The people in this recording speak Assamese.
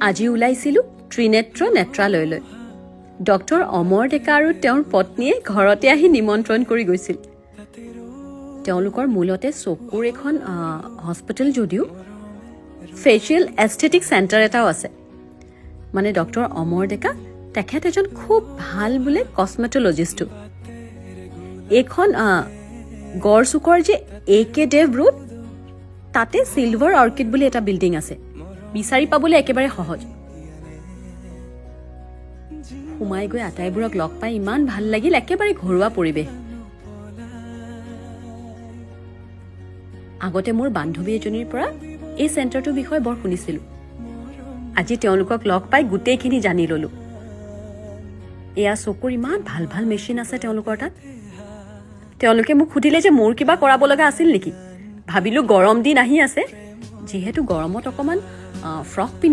আজি ওলাইছিলোঁ ত্ৰিনেত্ৰ নেত্ৰালয়লৈ। ডক্টৰ অমৰ ডেকা আৰু তেওঁৰ পত্নীয়ে ঘৰতে আহি নিমন্ত্ৰণ কৰি গৈছিল। তেওঁলোকৰ মূলতে চকুৰ এখন হস্পিটেল যদিও ফেচিয়েল এস্থেটিক চেণ্টাৰ এটাও আছে। মানে ডক্টৰ অমৰ ডেকা তেখেত এজন খুব ভাল বোলে কচমেটলজিষ্টো। এইখন গড়চুকৰ যে এ কে দেৱ ৰোড, তাতে চিলভাৰ অৰ্কিড বুলি এটা বিল্ডিং আছে। বিচাৰি পাবলৈ একেবাৰে সহজ। সোমাই গৈ আটাইবোৰক লগ পাই ইমান ভাল লাগিল, একেবাৰে ঘৰুৱা পৰিৱেশ। আগতে মোৰ বান্ধৱী এজনীৰ পৰা এই চেণ্টাৰটোৰ বিষয়ে বৰ শুনিছিলোঁ। আজি তেওঁলোকক লগ পাই গোটেইখিনি জানি ললো। এয়া চকুৰ ইমান ভাল ভাল মেচিন আছে তেওঁলোকৰ তাত। তেওঁলোকে মোক সুধিলে যে মোৰ কিবা কৰাব লগা আছিল নেকি। ভাবিলোঁ গৰম দিন আহি আছে, যিহেতু গৰমত অকণমান ফ্ৰক পিন্ধি